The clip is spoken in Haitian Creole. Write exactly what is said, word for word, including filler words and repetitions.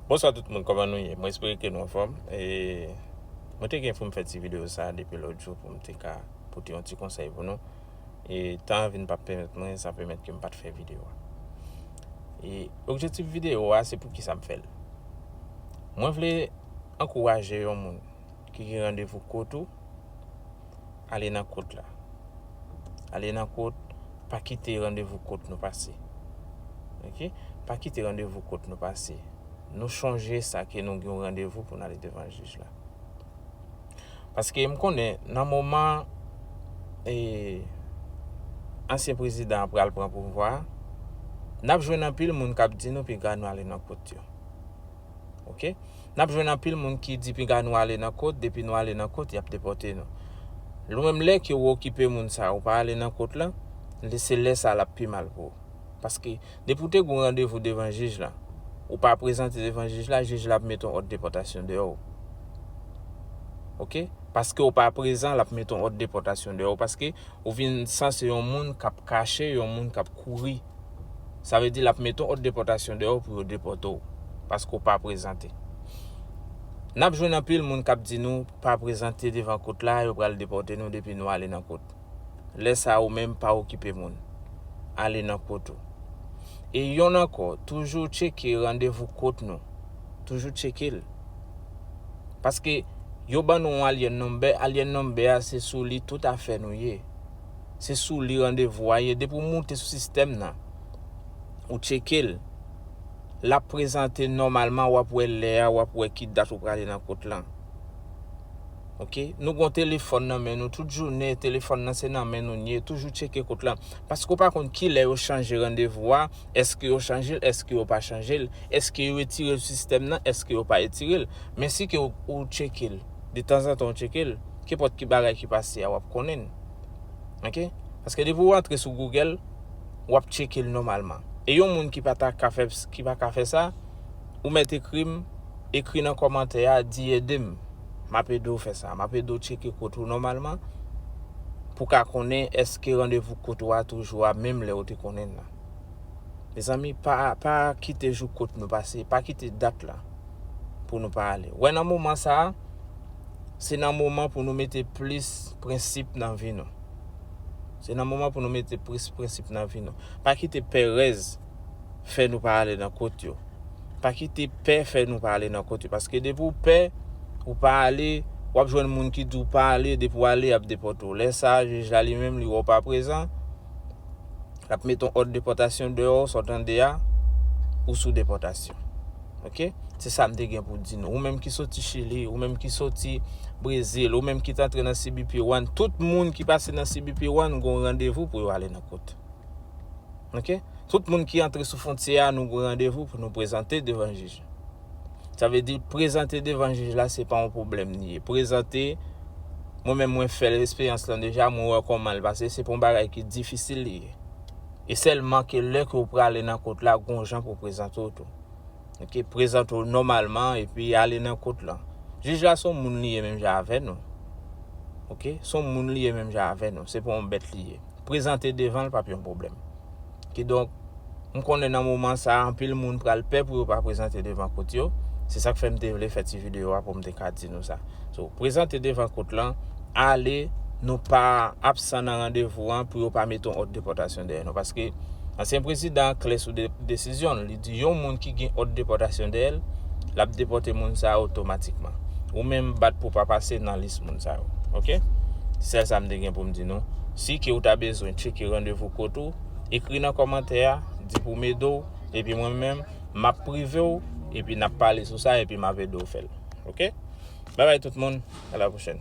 Bonswa tout moun, kòman nou ye? Mwen espere ke nou anfòm. E mwen te gen pou m fè ti videyo sa a depi lòt jou pou m te ka pote yon ti konsèy pou nou. E tan an vin p ap pèmèt mwen, sa pèmèt ke m pa t fè videyo a. E objektif videyo a, se pou ki sa m fè l. Mwen vle ankouraje yon moun ki gen randevou kot ou, ale nan kot la. Ale nan kot, pa kite randevou kot nou pase. Oke? Pa kite randevou kot nou pase. Nou chonje sa ke nou gen yon randevou pou n ale devan jij la. Paske m konnen nan moman e ansyen prezidan an pral pran pouvwa a, n ap jwenn anpil moun k ap di nou piga nou ale nan kot yo. Oke? N ap jwenn anpil moun ki di piga nou ale nan kot, depi nou ale nan kot, y ap depòte nou. Lè menm lè ke w okipe moun sa a, ou pa ale nan kot lan, se lè sa a l ap pi mal pou ou. Paske depi w te gen yon randevou devan jij la, ou pa prezante devan jij la, jij la ap mete yon òd depòtasyon dèyè w. Oke? Paske w pa prezan, l ap mete yon òd depòtasyon dèyè w. Paske ou vin sanse yon moun k ap kache, yon moun k ap kouri. Sa vle di l ap mete yon òd depòtasyon dèyè w pou yo depòte w. Paske w pa prezante. N ap jwenn anpil moun k ap di nou pa prezante devan kot la, yo pral depòte nou depi nou ale nan kot. Lè sa a, ou menm pa okipe moun. Ale nan kot ou. E yonn ankò, toujou tcheke randevou kot nou. Toujou tcheke l. Paske yo ban nou yon alien number, alien number a se sou li tout afè nou ye. Se sou li randevou a ye. Depi w moute sou sistèm nan, ou tcheke l. L ap prezante nòmalman, w ap wè lè a, w ap wè ki dat ou prale nan kot lan. Oke? Nou gen yon telefòn nan men nou tout jounen, telefòn nan se nan men nou l ye, toujou tcheke kot lan. Paske w pa konn kilè yo chanje randevou a, èske yo chanje l, èske yo pa chanje l, èske yo retire l sou sistèm nan, èske yo pa retire l. Men si ke w, ou tcheke l, detanzantan w tcheke l, kenpòt ki bagay ki pase a, w ap konnen l. Oke? Paske depi w antre sou Google, w ap tcheke l nòmalman. E yon moun ki pa ta ka fè, ki pa ka fè sa, ou mèt ekri m, ekri nan kòmantè a, di ede m. M ap ede w fè sa. M ap ede w tcheke kot ou nòmalman pou w ka konnen èske randevou kot ou a toujou a menm lè ou te konnen l la. Mezanmi, pa, pa kite jou kot nou pase, pa kite dat la pou nou pa ale. Wè nan moman sa a, se nan moman pou nou mete plis prensip nan vi nou. Se nan moman pou nou mete plis prensip nan vi nou. Pa kite pèrèz fè nou pa ale nan kot yo. Pa kite pè fè nou pa ale nan kot yo. Paske depi w pè, ou pa ale, w ap jwenn moun ki di w pa ale, depi w ale, y ap depòte w. Lè sa a, jij la li menm, li wè w pa prezan, l ap mete yon òd depòtasyon dèyè w, sa w tande a, ou sou depòtasyon. Oke? Se sa m te gen pou di nou. Ou menm ki soti Chili, ou menm ki soti Brezil, ou menm ki t antre nan C B P One, tout moun ki pase nan C B P One gen yon randevou pou yo ale nan kot. Oke? Tout moun ki antre sou fwontyè a, nou gen randevou pou nou prezante devan jij. Sa vle di, prezante devan jij la, se pa yon pwoblèm li ye. Prezante, mwen menm, mwen fè eksperyans lan deja, mwen wè kòman l pase, se pa yon bagay ki difisil li ye. E sèlman ke lè ke w prale nan kot la, gen yon jan pou w prezante w tou. Oke, prezante w nòmalman epi ale nan kot lan. Jij la se yon moun li ye menm jan avè nou. Oke, se yon moun li ye menm jan avè nou. Se pa yon bèt li ye. Prezante devan l p ap yon pwoblèm. Kidonk, m konnen nan moman sa a, anpil moun pral pè pou yo pa prezante devan kot yo. Se sa k fè m te vle fè ti videyo a pou m te ka di nou sa. So, prezante devan kot lan, ale, nou pa absan nan randevou an pou yo pa mete yon òd depòtasyon dèyè nou. Paske ansyen prezidan an klè sou de-, desizyon l. Li di yon moun ki gen òd depòtasyon dèyè l, l ap depòte moun sa a otomatikman. Ou menm bat pou w pa pase nan lis moun sa yo. Oke? Sèl sa m te gen pou m di nou. Si ke w ta bezwen tcheke randevou kot ou, ekri nan kòmantè a, di pou m ede w, epi mwen menm, m ap prive w, epi n ap pale sou sa, epi m ap ede w fè l. Oke? Babay tout moun, a la pwochèn.